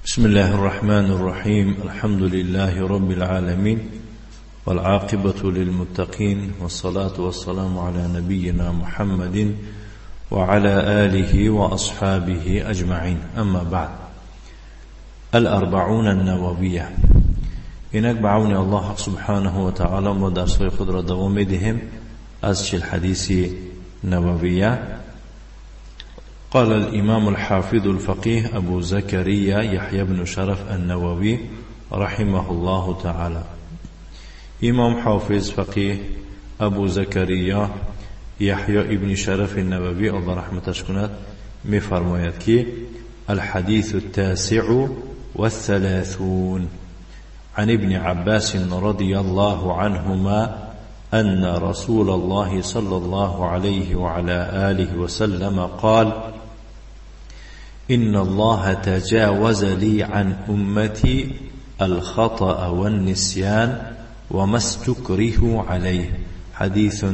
بسم الله الرحمن الرحيم. الحمد لله رب العالمين، والعاقبة للمتقين، والصلاة والسلام على نبينا محمد وعلى آله وأصحابه أجمعين. أما بعد، الأربعون النووية. اینک به عون الله سبحانه و تعالی ما درس‌های خود را دوام می‌دهیم از 40 حدیث نوویه. قال الإمام الحافظ الفقيه أبو زكريا يحيى بن شرف النووي رحمه الله تعالى. إمام حافظ فقيه أبو زكريا يحيى ابن شرف النووي الله رحمتش کند می‌فرماید که الحديث 39 عن ابن عباس رضي الله عنهما أن رسول الله صلى الله عليه وعلى آله وسلم قال: إن الله تجاوز لي عن أمتي الخطأ والنسيان وما استكرهوا عليه. حديث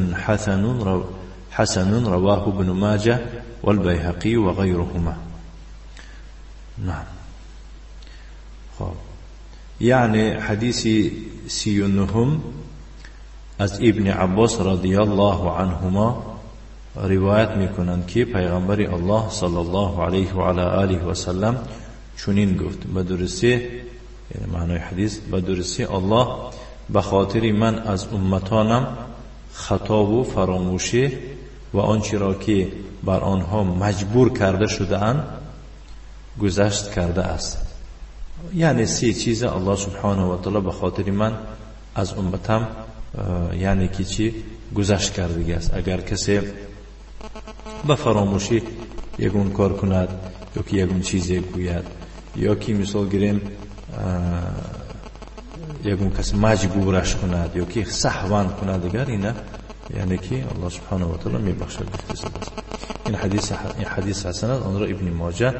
حسن رواه ابن ماجه والبيهقي وغيرهما. نعم. یعنی حدیث 39 از ابن عباس رضی الله عنهما روایت میکنند که پیغمبر الله صلی الله علیه و علی آله و سلم چنین گفت: به درستی، یعنی معنای حدیث، به درستی الله به خاطر من از امتانم خطا و فراموشی و آنچه را که بر آنها مجبور کرده شده اند گذشت کرده است. یعنی سه چیز الله سبحانه و تعالی به خاطر من از امتم یعنی که چی گذشت کرده است. اگر کسی به فراموشی یگون کار کند یا که یگون چیزی گوید یا که مثال گیریم یگون کس مجبورش کند یا که سهوا کند، دیگر اینه یعنی که الله سبحانه و تعالی میبخشد. گفته است این حدیث، این حدیث حسن است. آن را ابن ماجه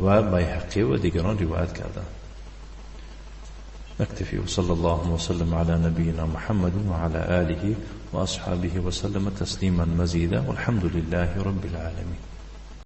و بیهقی و دیگران روایت کردند. نكتفي وصلى الله وسلم على نبينا محمد وعلى آله وأصحابه وسلم تسليما مزيدا، والحمد لله رب العالمين.